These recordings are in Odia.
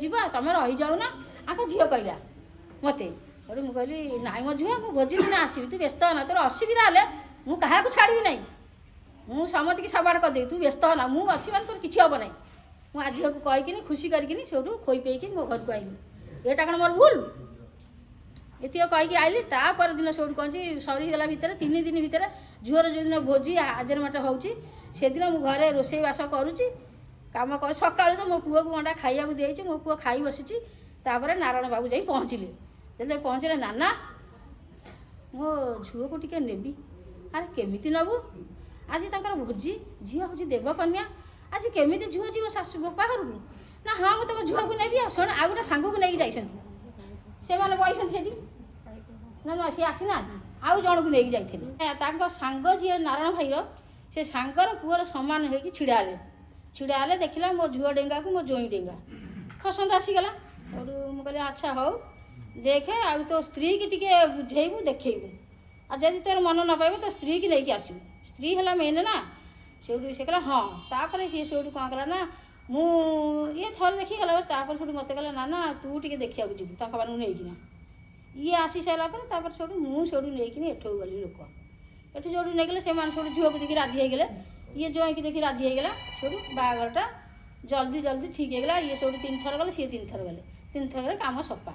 ଯିବ, ତମେ ରହିଯାଉନା। ଆଙ୍କ ଝିଅ କହିଲା ମୋତେ। ସେଠୁ ମୁଁ କହିଲି, ନାଇଁ ମୋ ଝିଅ, ମୁଁ ଭୋଜି ଦିନ ଆସିବି, ତୁ ବ୍ୟସ୍ତ ହନା। ତୋର ଅସୁବିଧା ହେଲେ ମୁଁ କାହାକୁ ଛାଡ଼ିବି ନାହିଁ, ମୁଁ ସମସ୍ତଙ୍କୁ ସାବାଡ଼ କରିଦେବି। ତୁ ବ୍ୟସ୍ତ ହନା, ମୁଁ ଅଛି ମାନେ ତୋର କିଛି ହେବ ନାହିଁ। ମୁଁ ଆ ଝିଅକୁ କହିକିନି, ଖୁସି କରିକିନି, ସେଇଠୁ ଖୋଇ ପେଇକି ମୋ ଘରକୁ ଆଇଲି। ଏଇଟା କ'ଣ ମୋର ଭୁଲ? ଏତିକ କହିକି ଆଇଲି। ତା ପରଦିନ ସେଇଠୁ କ'ଣ ସରିଗଲା ଭିତରେ, 3 ଦିନ ଭିତରେ ଝିଅର ଯେଉଁଦିନ ଭୋଜି ଆଜର ମାଟ ହେଉଛି, ସେଦିନ ମୁଁ ଘରେ ରୋଷେଇ ବାସ କରୁଛି, କାମ କରି ସକାଳୁ ତ ମୋ ପୁଅକୁ ଗଣ୍ଡା ଖାଇବାକୁ ଦେଇଛି, ମୋ ପୁଅ ଖାଇ ବସିଛି। ତାପରେ ନାରାୟଣ ବାବୁ ଯାଇ ପହଞ୍ଚିଲେ। ଯେତେବେଳେ ପହଞ୍ଚିଲେ, ନାନା, ମୋ ଝିଅକୁ ଟିକେ ନେବି। ଆରେ, କେମିତି ନେବୁ? ଆଜି ତାଙ୍କର ଭୋଜି, ଝିଅ ହେଉଛି ଦେବକନ୍ୟା, ଆଜି କେମିତି ଝିଅ ଯିବ ଶାଶୁ ବୋପା ଘରକୁ? ନା, ହଁ, ମୁଁ ତମ ଝିଅକୁ ନେବି। ଆଉ ଶୁଣ, ଆଉ ଗୋଟେ ସାଙ୍ଗକୁ ନେଇକି ଯାଇଛନ୍ତି, ସେମାନେ ବଇଛନ୍ତି ସେଠି। ନା ନା, ସିଏ ଆସିନାହାନ୍ତି, ଆଉ ଜଣକୁ ନେଇକି ଯାଇଥିଲେ। ତାଙ୍କ ସାଙ୍ଗ ଯିଏ ନାରାୟଣ ଭାଇର, ସେ ସାଙ୍ଗର ପୁଅର ସମାନ ହେଇକି ଛିଡ଼ା ହେଲେ। ଛିଡ଼ା ହେଲେ, ଦେଖିଲା ମୋ ଝିଅ ଡେଙ୍ଗାକୁ ମୋ ଜୋଇଁ ଡେଙ୍ଗା, ପସନ୍ଦ ଆସିଗଲା। ସେଇଠୁ ମୁଁ କହିଲି, ଆଚ୍ଛା ହଉ, ଦେଖେ, ଆଉ ତୋ ସ୍ତ୍ରୀକି ଟିକେ ବୁଝେଇବୁ, ଦେଖେଇବୁ, ଆଉ ଯଦି ତୋର ମନ ନ ପାଇବ, ତୋ ସ୍ତ୍ରୀକି ନେଇକି ଆସିବୁ। ସ୍ତ୍ରୀ ହେଲା ମେନ୍ ନା। ସେଇଠୁ ସେ କହିଲା ହଁ। ତାପରେ ସିଏ ସେଇଠୁ କ'ଣ କଲା ନା, ମୁଁ ଇଏ ଥରେ ଦେଖିଗଲା, ତାପରେ ସେଇଠୁ ମୋତେ କହିଲା, ନା ନା, ତୁ ଟିକେ ଦେଖିବାକୁ ଯିବୁ ତାଙ୍କ ମାନଙ୍କୁ ନେଇକିନା। ଇଏ ଆସି ସାରିଲା ପରେ, ତାପରେ ସେଇଠୁ ମୁଁ ସେଇଠୁ ନେଇକିନି ଏଠୁ ଗଲି ଲୋକ। ଏଠୁ ଯେଉଁଠୁ ନେଇଗଲେ, ସେମାନେ ସେଇଠୁ ଝିଅକୁ ଦେଖି ରାଜି ହେଇଗଲେ, ଇଏ ଜୋଇଁକି ଦେଖି ରାଜି ହେଇଗଲା। ସେଇଠୁ ବାହାଘରଟା ଜଲ୍ଦି ଜଲ୍ଦି ଠିକ୍ ହେଇଗଲା। ଇଏ ସେଇଠୁ ତିନି ଥର ଗଲେ, ସିଏ ତିନି ଥର ଗଲେ, ତିନି ଥର ଗଲେ, କାମ ସଫା।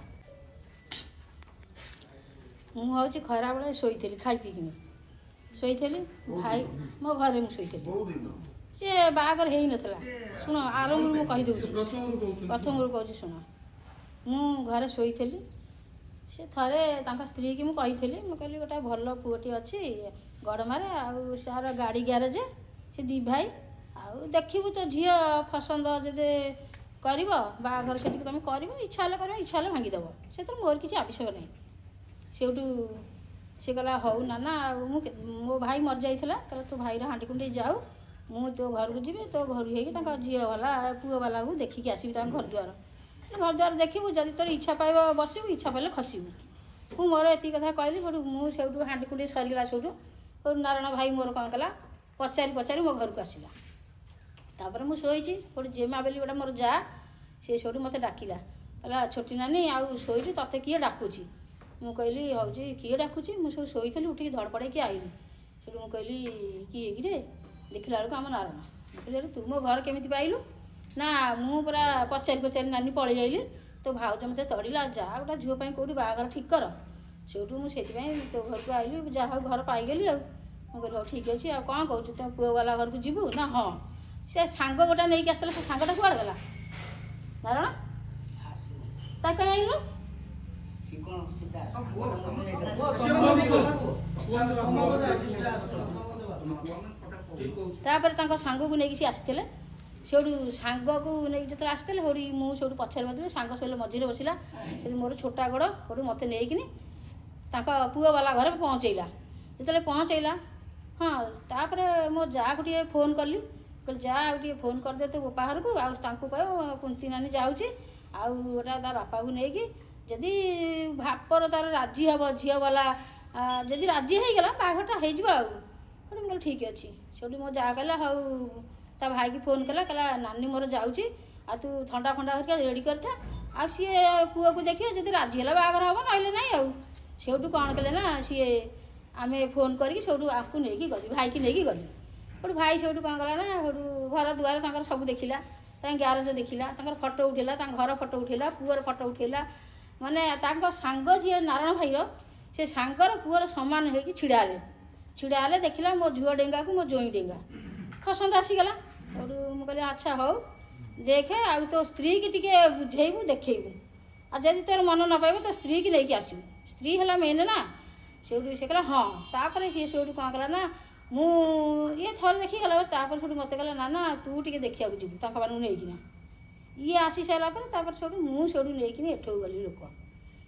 ମୁଁ ହେଉଛି ଖରାବେଳେ ଶୋଇଥିଲି, ଖାଇ ପିଇକିନି ଶୋଇଥିଲି ଭାଇ, ମୋ ଘରେ ମୁଁ ଶୋଇଥିଲି। ସେ ବାହାଘର ହେଇନଥିଲା। ଶୁଣ, ଆରମ୍ଭରୁ ମୁଁ କହିଦେଉଛି। ପ୍ରଥମରୁ କହୁଛନ୍ତି। ପ୍ରଥମରୁ କହୁଛି, ଶୁଣ। ମୁଁ ଘରେ ଶୋଇଥିଲି। ସେ ଥରେ ତାଙ୍କ ସ୍ତ୍ରୀକି ମୁଁ କହିଥିଲି, ମୁଁ କହିଲି, ଗୋଟେ ଭଲ ପୁଅଟି ଅଛି ଗଡ଼ମାରେ, ଆଉ ସାର ଗାଡ଼ି ଗ୍ୟାରେଜ, ସେ ଦି ଭାଇ, ଆଉ ଦେଖିବୁ, ତୋ ଝିଅ ପସନ୍ଦ ଯଦି କରିବ, ବାହାଘର ସେଠିକି ତୁମେ କରିବ। ଇଚ୍ଛା ହେଲେ କରିବ, ଇଚ୍ଛା ହେଲେ ଭାଙ୍ଗିଦେବ, ସେଥିରେ ମୋର କିଛି ଆବଶ୍ୟକ ନାହିଁ। ସେଇଠୁ ସେ କହିଲା, ହଉ ନାନା। ଆଉ ମୁଁ ମୋ ଭାଇ ମରିଯାଇଥିଲା। କହିଲା, ତୋ ଭାଇର ହାଣ୍ଡି କୁଣ୍ଡେଇ ଯାଉ, ମୁଁ ତୋ ଘରକୁ ଯିବି, ତୋ ଘରୁ ହେଇକି ତାଙ୍କ ଝିଅ ବାଲା ପୁଅ ବାଲାକୁ ଦେଖିକି ଆସିବି, ତାଙ୍କ ଘର ଦ୍ୱାର। ଘର ଦ୍ୱାର ଦେଖିବୁ, ଯଦି ତୋର ଇଚ୍ଛା ପାଇବ ବସିବୁ, ଇଚ୍ଛା ପାଇଲେ ଖସିବୁ। ମୁଁ ମୋର ଏତିକି କଥା କହିଲି। ସେଠୁ ମୁଁ ସେଇଠୁ ହାଣ୍ଡି କୁଣ୍ଡେଇ ସରିଗଲା। ସେଇଠୁ ନାରାୟଣ ଭାଇ ମୋର କ'ଣ କଲା, ପଚାରି ପଚାରି ମୋ ଘରକୁ ଆସିଲା। ତାପରେ ମୁଁ ଶୋଇଛି। ଗୋଟେ ଜେମା ବୋଲି ଗୋଟେ ମୋର ଯା, ସେ ସେଇଠୁ ମୋତେ ଡାକିଲା। କହିଲା, ଛୋଟି ନାନୀ, ଆଉ ଶୋଇଛୁ, ତୋତେ କିଏ ଡାକୁଛି? ମୁଁ କହିଲି, ହେଉଛି କିଏ ଡାକୁଛି? ମୁଁ ସବୁ ଶୋଇଥିଲି, ଉଠିକି ଧଡ଼ପଡ଼େଇକି ଆଇଲି। ସେଠୁ ମୁଁ କହିଲି, କିଏ କିରେ? ଦେଖିଲା ବେଳକୁ ଆମ ନାରାୟଣ। ମୁଁ କହିଲି, ଆରେ, ତୁ ମୋ ଘର କେମିତି ପାଇଲୁ? ନା, ମୁଁ ପୁରା ପଚାରି ପଚାରି ନାନୀ ପଳେଇ ଆଇଲି, ତୋ ଭାଉଜ ମୋତେ ତଡ଼ିଲା, ଯା ଗୋଟେ ଝିଅ ପାଇଁ କେଉଁଠି ବାହାଘର ଠିକ୍ କର। ସେଇଠୁ ମୁଁ ସେଥିପାଇଁ ତୋ ଘରକୁ ଆଇଲି, ଯାହା ହଉ ଘର ପାଇଗଲି। ଆଉ ମୁଁ କହିଲି, ହଉ ଠିକ୍ ଅଛି। ଆଉ କ'ଣ କହୁଛୁ, ତୋ ପୁଅବାଲା ଘରକୁ ଯିବୁ? ନା, ହଁ। ସେ ସାଙ୍ଗ ଗୋଟା ନେଇକି ଆସିଥିଲା, ସେ ସାଙ୍ଗଟା କୁଆଡ଼େ ଗଲା? ନାରାୟଣ, ତା କାଇଁ ଆଇଲୁ? କୁହନ୍ତୁ, ତମ କଥା ଠିକ୍ କହୁଛି। ତାପରେ ତାଙ୍କ ସାଙ୍ଗକୁ ନେଇକି ସେ ଆସିଥିଲେ। ସେଇଠୁ ସାଙ୍ଗକୁ ନେଇକି ଯେତେବେଳେ ଆସିଥିଲେ, ସେଇଠି ମୁଁ ସେଇଠୁ ପଛରେ ବସିଲି, ସାଙ୍ଗ ଶୋଇଲେ ମଝିରେ ବସିଲା। ସେଠି ମୋର ଛୋଟା ଗୋଡ଼। ସେଇଠୁ ମୋତେ ନେଇକିନି ତାଙ୍କ ପୁଅବାଲା ଘରେ ପହଞ୍ଚେଇଲା। ଯେତେବେଳେ ପହଞ୍ଚେଇଲା, ହଁ, ତାପରେ ମୋ ଯାଆକୁ ଟିକେ ଫୋନ୍ କଲି। କହିଲି, ଯା, ଆଉ ଟିକେ ଫୋନ୍ କରିଦେ ତୋ ବୋପା ଘରକୁ, ଆଉ ତାଙ୍କୁ କହିବ କୁନ୍ତି ନାନୀ ଯାଉଛି, ଆଉ ଗୋଟା ତା ବାପାକୁ ନେଇକି, ଯଦି ବାପର ତାର ରାଜି ହେବ, ଝିଅବାଲା ଯଦି ରାଜି ହେଇଗଲା, ବାହାଘରଟା ହେଇଯିବ। ଆଉ ସେଇଠୁ ମୁଁ କହିଲି, ଠିକ୍ ଅଛି। ସେଇଠୁ ମୋ ଯାଆ କହିଲା, ହଉ। ତା ଭାଇକି ଫୋନ୍ କଲା, କହିଲା, ନାନୀ ମୋର ଯାଉଛି, ଆଉ ତୁ ଥଣ୍ଡା ଫଣ୍ଡା ହେରିକା ରେଡ଼ି କରିଥା, ଆଉ ସିଏ ପୁଅକୁ ଦେଖିବ, ଯଦି ରାଜି ହେଲା ବାହାଘର ହେବ, ନହେଲେ ନାହିଁ। ଆଉ ସେଇଠୁ କ'ଣ କଲେ ନା, ସିଏ ଆମେ ଫୋନ୍ କରିକି ସେଇଠୁ ଆକୁ ନେଇକି ଗଲି, ଭାଇକି ନେଇକି ଗଲି। ସେଇଠୁ ଭାଇ ସେଇଠୁ କ'ଣ କଲା ନା, ସେଇଠୁ ଘର ଦୁଆର ତାଙ୍କର ସବୁ ଦେଖିଲା, ତାଙ୍କ ଗ୍ୟାରେଜ ଦେଖିଲା, ତାଙ୍କର ଫଟୋ ଉଠେଇଲା, ତାଙ୍କ ଘର ଫଟୋ ଉଠେଇଲା, ପୁଅର ଫଟୋ ଉଠେଇଲା। ମାନେ ତାଙ୍କ ସାଙ୍ଗ ଯିଏ ନାରାୟଣ ଭାଇର, ସେ ସାଙ୍ଗର ପୁଅର ସମାନ ହେଇକି ଛିଡ଼ା ହେଲେ। ଛିଡ଼ା ହେଲେ, ଦେଖିଲା ମୋ ଝିଅ ଡେଙ୍ଗାକୁ ମୋ ଜୋଇଁ ଡେଙ୍ଗା, ପସନ୍ଦ ଆସିଗଲା। ସେଇଠୁ ମୁଁ କହିଲି, ଆଚ୍ଛା ହଉ, ଦେଖେ, ଆଉ ତୋ ସ୍ତ୍ରୀକି ଟିକେ ବୁଝେଇବୁ, ଦେଖେଇବୁ, ଆଉ ଯଦି ତୋର ମନ ନ ପାଇବ, ତୋ ସ୍ତ୍ରୀକି ନେଇକି ଆସିବୁ। ସ୍ତ୍ରୀ ହେଲା ମେନ୍ ନା। ସେଇଠୁ ସେ କହିଲା ହଁ। ତାପରେ ସିଏ ସେଇଠୁ କ'ଣ କଲା ନା, ମୁଁ ଇଏ ଥରେ ଦେଖିଗଲା, ତାପରେ ସେଇଠୁ ମୋତେ କହିଲା, ନା ନା, ତୁ ଟିକେ ଦେଖିବାକୁ ଯିବୁ ତାଙ୍କ ମାନଙ୍କୁ ନେଇକିନା। ଇଏ ଆସି ସାରିଲା ପରେ, ତାପରେ ସେଇଠୁ ମୁଁ ସେଇଠୁ ନେଇକିନି ଏଠୁ ଗଲି ଲୋକ।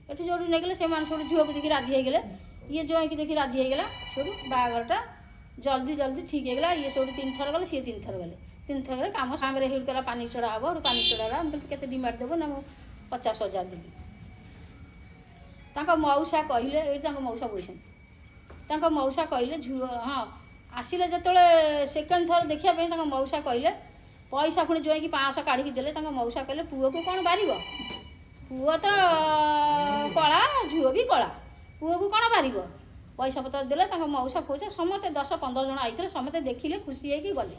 ଏଠୁ ଯେଉଁଠୁ ନେଇଗଲେ, ସେମାନେ ସେଇଠୁ ଝିଅକୁ ଦେଖି ରାଜି ହେଇଗଲେ, ଇଏ ଜୋଇଁକି ଦେଖି ରାଜି ହେଇଗଲା। ସେଇଠୁ ବାହାଘରଟା ଜଲ୍ଦି ଜଲ୍ଦି ଠିକ୍ ହେଇଗଲା। ଇଏ ସେଇଠୁ ତିନି ଥର ଗଲେ, ସିଏ ତିନି ଥର ଗଲେ, ତିନି ଥର ଗଲେ, କାମ ସାମରେ ହେଇଠୁ କହିଲା, ପାନି ଛଡ଼ା ହେବ। ସେଠୁ ପାନି ଛଡ଼ା ହେଲା। ମୁଁ କହିଲି, କେତେ ଡିମାଣ୍ଡ ଦେବୁ? ନା, ମୁଁ 50,000 ଦେବି। ତାଙ୍କ ମଉସା କହିଲେ, ଏଇଠି ତାଙ୍କ ମଉସା ବସିଛନ୍ତି, ତାଙ୍କ ମଉସା କହିଲେ, ଝିଅ, ହଁ, ଆସିଲେ ଯେତେବେଳେ ସେକେଣ୍ଡ ଥର ଦେଖିବା ପାଇଁ, ତାଙ୍କ ମଉସା କହିଲେ, ପଇସା ପୁଣି ଜୋଇଁକି 500 କାଢ଼ିକି ଦେଲେ। ତାଙ୍କ ମଉସା କହିଲେ, ପୁଅକୁ କ'ଣ ବାରିବ? ପୁଅ ତ କଳା, ଝିଅ ବି କଳା, ପୁଅକୁ କ'ଣ ବାରିବ? ପଇସା ପତ୍ର ଦେଲେ। ତାଙ୍କ ମଉସା ଫଉସା ସମସ୍ତେ 10-15 ଜଣ ଆଇଥିଲେ। ସମସ୍ତେ ଦେଖିଲେ, ଖୁସି ହେଇକି ଗଲେ।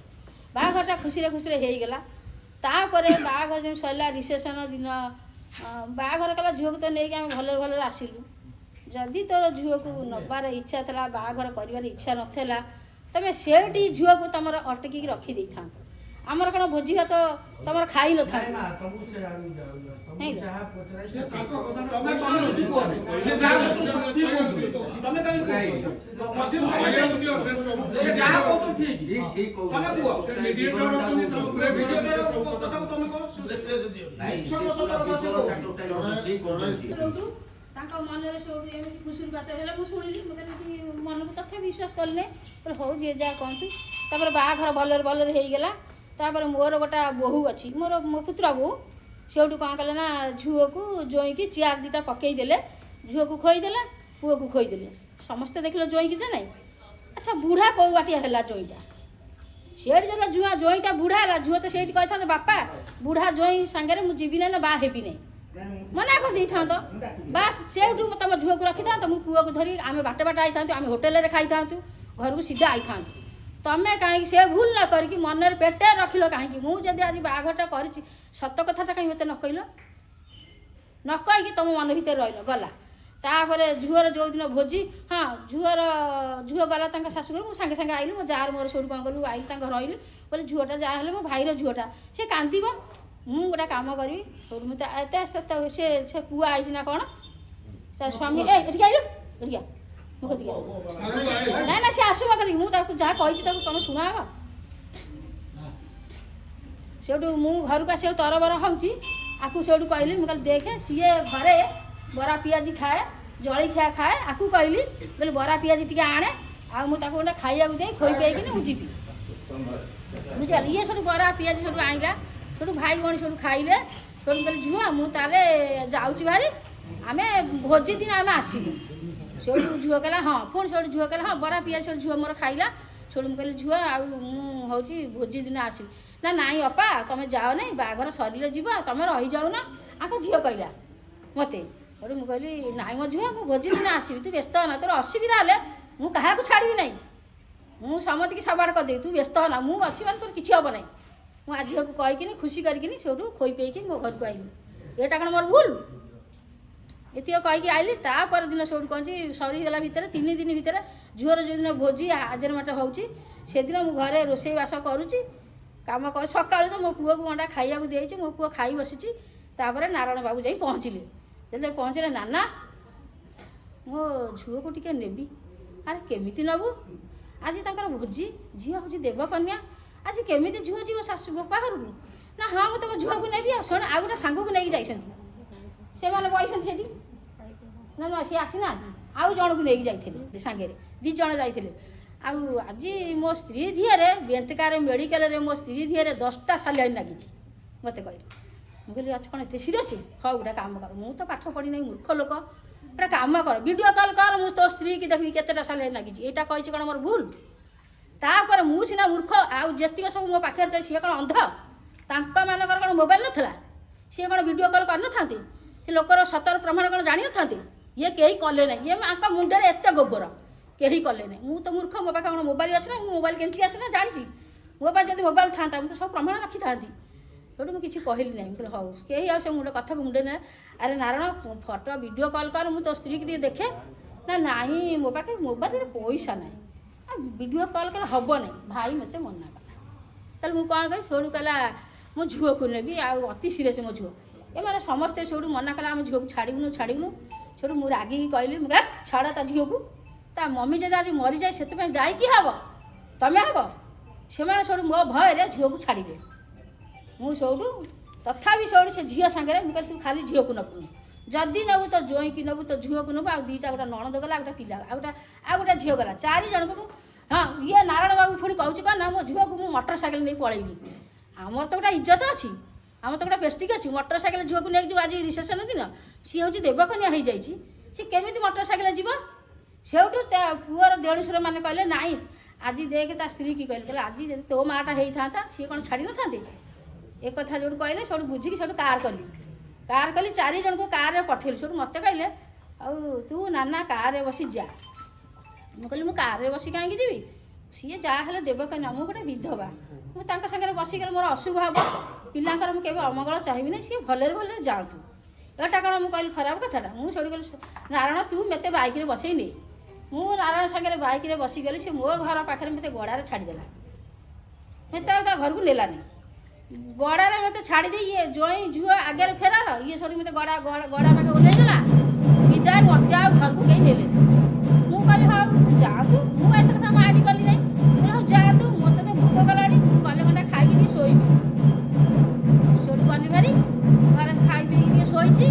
ବାହାଘରଟା ଖୁସିରେ ଖୁସିରେ ହେଇଗଲା। ତାପରେ ବାହାଘର ଯେମିତି ସରିଲା, ରିସେପସନ୍ ଦିନ ବାହାଘର କଲା। ଝିଅକୁ ତ ନେଇକି ଆମେ ଭଲରେ ଭଲରେ ଆସିଲୁ। ଯଦି ତୋର ଝିଅକୁ ନେବାର ଇଚ୍ଛା ଥିଲା, ବାହାଘର କରିବାର ଇଚ୍ଛା ନଥିଲା, ତମେ ସେଇଠି ଝିଅକୁ ତମର ଅଟକିକି ରଖିଦେଇଥାନ୍ତ। ଆମର କ'ଣ ଭୋଜି ଭାତ ତମର ଖାଇ ନଥାନ୍ତ? ତମକୁ ଯାହା ପଚରାଇ ସେ ତାଙ୍କ କଥାଟା ତମେ ତମେ କିଛି କୁହନି। ସେ ଯାହା କହୁଛନ୍ତି ସବୁ ଠିକ କହୁଛନ୍ତି। ତମେ କାହିଁକି କହୁଛ? ମଝିରେ କହିବାକୁ ଦିଅ, ସେ ସବୁ ସେ ଯାହା କହୁଛନ୍ତି ଠିକ। ଠିକ ଠିକ କହୁଛନ୍ତି। ତମେ କୁହ। ସେ mediator ଅଛନ୍ତି, ତାଙ୍କୁ ପୁରା ମିଡିଏଟର ସବୁ କଥା କଥାକୁ ତମେ କହ। ନାଇଁ, ମିଛ ସତ କଥା ସେ କହୁଛି। ଠିକ କହୁଛନ୍ତି। ସେଇଠୁ ତାଙ୍କ ମନରେ ସେଇଠୁ ଏମିତି ଖୁସୁର ବାସ ହେଲା। ମୁଁ ଶୁଣିଲି, ମୁଁ କହିଲି କି ମନକୁ ତଥାପି ବିଶ୍ୱାସ କଲିନି। କହିଲି, ହଉ, ଯିଏ ଯାହା କହନ୍ତୁ। ତାପରେ ବାହାଘର ଭଲରେ ଭଲରେ ହେଇଗଲା। ତାପରେ ମୋର ଗୋଟେ ବୋହୂ ଅଛି, ମୋର ମୋ ପୁତୁରା ବୋହୂ। ସେଇଠୁ କ'ଣ କଲେ ନା, ଝିଅକୁ ଜୋଇଁକି ଚେୟାର ଦୁଇଟା ପକେଇ ଦେଲେ। ଝିଅକୁ ଖୋଇଦେଲେ, ପୁଅକୁ ଖୋଇଦେଲେ। ସମସ୍ତେ ଦେଖିଲେ ଜୋଇଁକି ନା ନାଇଁ? ଆଚ୍ଛା, ବୁଢ଼ା କୋଉ ବାଟିଆ ହେଲା ଜୋଇଁଟା? ସେଇଠି ଯେତେବେଳେ ଝୁଆ ଜୋଇଁଟା ବୁଢ଼ା ହେଲା, ଝିଅ ତ ସେଇଠି କହିଥାନ୍ତେ, ବାପା, ବୁଢ଼ା ଜୋଇଁ ସାଙ୍ଗରେ ମୁଁ ଯିବି ନାହିଁ ନା ବାହା ହେବି ନାହିଁ, ମନା କରିଦେଇଥାନ୍ତ। ବାସ୍, ସେଇଠୁ ତମ ଝିଅକୁ ରଖିଥାନ୍ତ। ମୁଁ ପୁଅକୁ ଧରି ଆମେ ବାଟେ ବାଟେ ଆଇଥାନ୍ତୁ, ଆମେ ହୋଟେଲରେ ଖାଇଥାନ୍ତୁ, ଘରକୁ ସିଧା ଆଇଥାନ୍ତୁ। ତମେ କାହିଁକି ସେ ଭୁଲ ନ କରିକି ମନରେ ପେଟେ ରଖିଲ କାହିଁକି? ମୁଁ ଯଦି ଆଜି ବାହାଘରଟା କରିଛି, ସତ କଥାଟା କାହିଁ ମୋତେ ନ କହିଲ? ନ କହିକି ତମ ମନ ଭିତରେ ରହିଲ ଗଲା। ତାପରେ ଝିଅର ଯେଉଁଦିନ ଭୋଜି, ହଁ, ଝିଅର ଝିଅ ଗଲା ତାଙ୍କ ଶାଶୁଘର। ମୁଁ ସାଙ୍ଗେ ସାଙ୍ଗେ ଆଇଲି। ମୋ ଯାଆର ମୋର ସେଇଠୁ କ'ଣ କଲୁ, ଆଇଲି, ତାଙ୍କ ରହିଲି। କହିଲେ, ଝିଅଟା ଯାହା ହେଲେ ମୋ ଭାଇର ଝିଅଟା, ସେ କାନ୍ଦିବ, ମୁଁ ଗୋଟେ କାମ କରିବି। ସେଇଠୁ ମୁଁ ଏତେ ସେ ସେ ପୁଅ ଆଇଛି ନା କ'ଣ, ସେ ସ୍ୱାମୀ, ଏ ଏଠିକି ଆଇଲୁ, ଏଠିକି ଆ, ମୁଁ କତିକି ଆ। ନାଇଁ ନା, ସେ ଆସୁ ମୋ କତିକି। ମୁଁ ତାକୁ ଯାହା କହିଛି ତାକୁ ତମେ ଶୁଣ ଆଗ। ସେଇଠୁ ମୁଁ ଘରକୁ ଆସିବାକୁ ତରବର ହେଉଛି। ଆକୁ ସେଇଠୁ କହିଲି, ମୁଁ କହିଲି, ଦେଖେ, ସିଏ ଘରେ ବରା ପିଆଜି ଖାଏ, ଜଳଖିଆ ଖାଏ। ଆକୁ କହିଲି, କହିଲି, ବରା ପିଆଜି ଟିକେ ଆଣେ, ଆଉ ମୁଁ ତାକୁ ଗୋଟେ ଖାଇବାକୁ ଦେଇ ଖୋଇ ପେଇକିନି ମୁଁ ଯିବି। ବୁଝିପାରିଲି? ଇଏ ସେଠୁ ବରା ପିଆଜି ସେଠୁ ଆଣିଲା। ସେଠୁ ଭାଇ ଭଉଣୀ ସେଠୁ ଖାଇଲେ। ସେଠୁ କହିଲି, ଝିଅ, ମୁଁ ତାହେଲେ ଯାଉଛି ଭାରି, ଆମେ ଭୋଜି ଦିନ ଆମେ ଆସିବୁ। ସେଇଠୁ ଝିଅ କହିଲା ହଁ। ପୁଣି ସେଇଠୁ ଝିଅ କହିଲା ହଁ। ବରା ପିଆଜି ସେଇଠୁ ଝିଅ ମୋର ଖାଇଲା। ସେଇଠୁ ମୁଁ କହିଲି, ଝିଅ, ଆଉ ମୁଁ ହେଉଛି ଭୋଜି ଦିନ ଆସିବି। ନା, ନାଇଁ ଅପା, ତମେ ଯାଅ ନାହିଁ, ବାହାଘର ସରିଲେ ଯିବ, ତମେ ରହିଯାଉନ, ଆଙ୍କ ଝିଅ କହିଲା ମୋତେ। ସେଇଠୁ ମୁଁ କହିଲି, ନାଇଁ ମୋ ଝିଅ, ମୁଁ ଭୋଜି ଦିନ ଆସିବି, ତୁ ବ୍ୟସ୍ତ ହନା। ତୋର ଅସୁବିଧା ହେଲେ ମୁଁ କାହାକୁ ଛାଡ଼ିବି ନାହିଁ, ମୁଁ ସମସ୍ତଙ୍କୁ ସାବାଡ଼ କରିଦେବି। ତୁ ବ୍ୟସ୍ତ ହନା, ମୁଁ ଅଛି ମାନେ ତୋର କିଛି ହେବ ନାହିଁ। ମୁଁ ଆ ଝିଅକୁ କହିକିନି, ଖୁସି କରିକିନି, ସେଇଠୁ ଖୋଇ ପେଇକି ମୋ ଘରକୁ ଆଇଲି। ଏଇଟା କ'ଣ ମୋର ଭୁଲ? ଏତିକ କହିକି ଆଇଲି। ତା ପରଦିନ ସେଇଠୁ କ'ଣ ସରିଗଲା ଭିତରେ, 3 ଦିନ ଭିତରେ ଝିଅର ଯେଉଁଦିନ ଭୋଜି ଆଜେରମାଟ ହେଉଛି, ସେଦିନ ମୁଁ ଘରେ ରୋଷେଇ ବାସ କରୁଛି, କାମ କରି ସକାଳୁ ତ ମୋ ପୁଅକୁ ଗଣ୍ଡା ଖାଇବାକୁ ଦେଇଛି, ମୋ ପୁଅ ଖାଇ ବସିଛି। ତାପରେ ନାରାୟଣ ବାବୁ ଯାଇ ପହଞ୍ଚିଲେ। ଯେତେବେଳେ ପହଞ୍ଚିଲେ, ନାନା, ମୋ ଝିଅକୁ ଟିକେ ନେବି। ଆରେ, କେମିତି ନେବୁ? ଆଜି ତାଙ୍କର ଭୋଜି, ଝିଅ ହେଉଛି ଦେବକନ୍ୟା, ଆଜି କେମିତି ଝିଅ ଯିବ ଶାଶୁ ବୋପା ଘରକୁ? ନା, ହଁ, ମୁଁ ତମ ଝିଅକୁ ନେବି। ଆଉ ଶୁଣ, ଆଉ ଗୋଟେ ସାଙ୍ଗକୁ ନେଇକି ଯାଇଛନ୍ତି, ସେମାନେ ବଇଛନ୍ତି ସେଠି। ନା ନା, ସିଏ ଆସିନାହାନ୍ତି, ଆଉ ଜଣକୁ ନେଇକି ଯାଇଥିଲେ ସାଙ୍ଗରେ, 2 ଜଣ ଯାଇଥିଲେ। ଆଉ ଆଜି ମୋ ସ୍ତ୍ରୀ ଦିହରେ ବେଣ୍ଟକାର ମେଡ଼ିକାଲରେ ମୋ ସ୍ତ୍ରୀ ଦିହରେ 10ଟା ସାଲାଇନ୍ ଲାଗିଛି, ମୋତେ କହିଲେ। ମୁଁ କହିଲି, ଆଚ୍ଛା, କ'ଣ ଏତେ ସିରିୟସ୍? ହଉ, ଗୋଟେ କାମ କର, ମୁଁ ତ ପାଠ ପଢ଼ିନାହିଁ, ମୂର୍ଖ ଲୋକ, ଗୋଟେ କାମ କର, ଭିଡ଼ିଓ କଲ୍ କର, ମୁଁ ତୋ ସ୍ତ୍ରୀକି ଦେଖିବି କେତେଟା ସାଲାଇନ୍ ଲାଗିଛି। ଏଇଟା କହିଛି କ'ଣ ମୋର ଭୁଲ? ତାପରେ ମୁଁ ସିନା ମୂର୍ଖ, ଆଉ ଯେତିକ ସବୁ ମୋ ପାଖରେ ଥିଲେ, ସିଏ କ'ଣ ଅନ୍ଧ? ତାଙ୍କ ମାନଙ୍କର କ'ଣ ମୋବାଇଲ ନଥିଲା? ସିଏ କ'ଣ ଭିଡ଼ିଓ କଲ୍ କରିନଥାନ୍ତି? ସେ ଲୋକର ସତର ପ୍ରମାଣ କ'ଣ ଜାଣିନଥାନ୍ତି? ଇଏ କେହି କଲେ ନାହିଁ। ଇଏ ଆଙ୍କ ମୁଣ୍ଡରେ ଏତେ ଗୋବର, କେହି କଲେ ନାହିଁ। ମୁଁ ତ ମୂର୍ଖ, ମୋ ପାଖରେ କ'ଣ ମୋବାଇଲ ଅଛି ନା? ମୁଁ ମୋବାଇଲ କେମିତି ଆସେ ନା ଜାଣିଛି? ମୋ ପାଖରେ ଯଦି ମୋବାଇଲ ଥାନ୍ତା, ମୁଁ ତ ସବୁ ପ୍ରମାଣ ରଖିଥାନ୍ତି। ସେଇଠୁ ମୁଁ କିଛି କହିଲି ନାହିଁ। ମୁଁ କହିଲି ହଉ, କେହି ଆଉ ସେ ମୁଣ୍ଡ କଥାକୁ ମୁଣ୍ଡେ ନା। ଆରେ ନାରାୟଣ, ଫଟୋ ଭିଡ଼ିଓ କଲ୍ କର, ମୁଁ ତୋ ସ୍ତ୍ରୀକି ଟିକେ ଦେଖେ। ନା, ନାହିଁ, ମୋ ପାଖରେ ମୋବାଇଲରେ ପଇସା ନାହିଁ, ଆଉ ଭିଡ଼ିଓ କଲ୍ କଲେ ହେବ ନାହିଁ। ଭାଇ ମୋତେ ମନା କଲା। ତାହେଲେ ମୁଁ କ'ଣ କରିବି? ସେଇଠୁ କହିଲା, ମୁଁ ଝିଅକୁ ନେବି, ଆଉ ଅତି ସିରିୟସ୍ ମୋ ଝିଅ। ଏମାନେ ସମସ୍ତେ ସେଇଠୁ ମନା କଲା, ଆମ ଝିଅକୁ ଛାଡ଼ିବୁନୁ, ଛାଡ଼ିବୁନୁ। ସେଇଠୁ ମୁଁ ରାଗିକି କହିଲି, ମୁଁ କହିଲି, ଛାଡ଼ ତା ଝିଅକୁ। ତା ମମି ଯଦି ଆଜି ମରିଯାଏ, ସେଥିପାଇଁ ଦାୟୀ କିଏ ହେବ? ତମେ ହେବ? ସେମାନେ ସେଇଠୁ ମୋ ଭୟରେ ଝିଅକୁ ଛାଡ଼ିଲେ। ମୁଁ ସେଇଠୁ ତଥାପି ସେଇଠୁ ସେ ଝିଅ ସାଙ୍ଗରେ ମୁଁ କହିଲି, ତୁ ଖାଲି ଝିଅକୁ ନେବୁନି, ଯଦି ନେବୁ ତ ଜୋଇଁକି ନେବୁ, ତ ଝିଅକୁ ନେବୁ, ଆଉ ଦୁଇଟା, ଗୋଟେ ନଣନ୍ଦ ଗଲା, ଆଉ ଗୋଟେ ପିଲା, ଆଉ ଗୋଟେ ଝିଅ ଗଲା, ଚାରି ଜଣଙ୍କୁ ମୁଁ। ହଁ, ଇଏ ନାରାୟଣ ବାବୁ ପୁଣି କହୁଛି କ'ଣ ନା, ମୋ ଝିଅକୁ ମୁଁ ମଟର ସାଇକେଲ ନେଇ ପଳେଇବି। ଆମର ତ ଗୋଟେ ଇଜ୍ଜତ ଅଛି, ଆମର ତ ଗୋଟେ ପେଷ୍ଟିକ୍ ଅଛି। ମଟର ସାଇକେଲ ଝିଅକୁ ନେଇକି ଯିବୁ? ଆଜି ରିସେପସନ୍ ଦିନ, ସିଏ ହେଉଛି ଦେବକନ୍ୟା ହେଇଯାଇଛି, ସିଏ କେମିତି ମଟର ସାଇକେଲ ଯିବ? ସେଇଠୁ ତା ପୁଅର ଦେଢ଼ଶୁର ମାନେ କହିଲେ, ନାଇଁ, ଆଜି ଦେଖେ ତା ସ୍ତ୍ରୀ କି କହିଲେ, କହିଲେ ଆଜି ଯଦି ତୋ ମାଆଟା ହେଇଥାନ୍ତା ସିଏ କ'ଣ ଛାଡ଼ି ନଥାନ୍ତେ? ଏ କଥା ଯେଉଁଠୁ କହିଲେ, ସେଇଠୁ ବୁଝିକି ସେଇଠୁ କାର୍ କଲି, କାର୍ କଲି, 4 ଜଣଙ୍କୁ କାର୍ରେ ପଠେଇଲି। ସେଇଠୁ ମୋତେ କହିଲେ, ଆଉ ତୁ ନାନା କାର୍ରେ ବସି ଯା। ମୁଁ କହିଲି, ମୁଁ କାର୍ରେ ବସି କାହିଁକି ଯିବି? ସିଏ ଯାହା ହେଲେ ଦେବ କାହିଁକି ନା, ମୁଁ ଗୋଟେ ବିଧବା, ମୁଁ ତାଙ୍କ ସାଙ୍ଗରେ ବସିଗଲେ ମୋର ଅଶୁଭ ହେବ। ପିଲାଙ୍କର ମୁଁ କେବେ ଅମଙ୍ଗଳ ଚାହିଁବି ନାହିଁ, ସିଏ ଭଲରେ ଭଲରେ ଯାଆନ୍ତୁ। ଏଇଟା କ'ଣ ମୁଁ କହିଲି ଖରାପ କଥାଟା? ମୁଁ ସେଇଠୁ କହିଲି, ନାରାୟଣ ତୁ ମୋତେ ବାଇକ୍ରେ ବସେଇ ନେ। ମୁଁ ନାରାୟଣ ସାଙ୍ଗରେ ବାଇକ୍ରେ ବସିଗଲି। ସେ ମୋ ଘର ପାଖରେ ମୋତେ ଗଡ଼ାରେ ଛାଡ଼ିଦେଲା, ମୋତେ ଆଉ ତା ଘରକୁ ନେଲାନି। ଗଡ଼ାରେ ମୋତେ ଛାଡ଼ିଦେଇ ଇଏ ଜୋଇଁ ଝିଅ ଆଗରେ ଫେରାର, ଇଏ ସେଇଠୁ ମୋତେ ଗଡ଼ା ଗଡ଼ା ପାଖେ ଓହ୍ଲେଇ ଦେଲା, ବିଦାୟ। ମୋତେ ଆଉ ଘରକୁ କେହି ନେଲେନି। ମୁଁ କହିଲି, ହଉ ଯାଆନ୍ତୁ। ମୁଁ ଏତେ କଥା ମାଡ଼ି କଲି ନାହିଁ। କହିଲି, ହଉ ଯାଆନ୍ତୁ, ମୋତେ ତ ଭୋକ କଲାଣି, ମୁଁ ଗଲେ ଘଣ୍ଟା ଖାଇକି ଟିକେ ଶୋଇବି। ମୁଁ ସେଇଠୁ ଗଲି ଭାରି ଘରେ, ଖାଇ ପିଇକି ଟିକେ ଶୋଇଛି।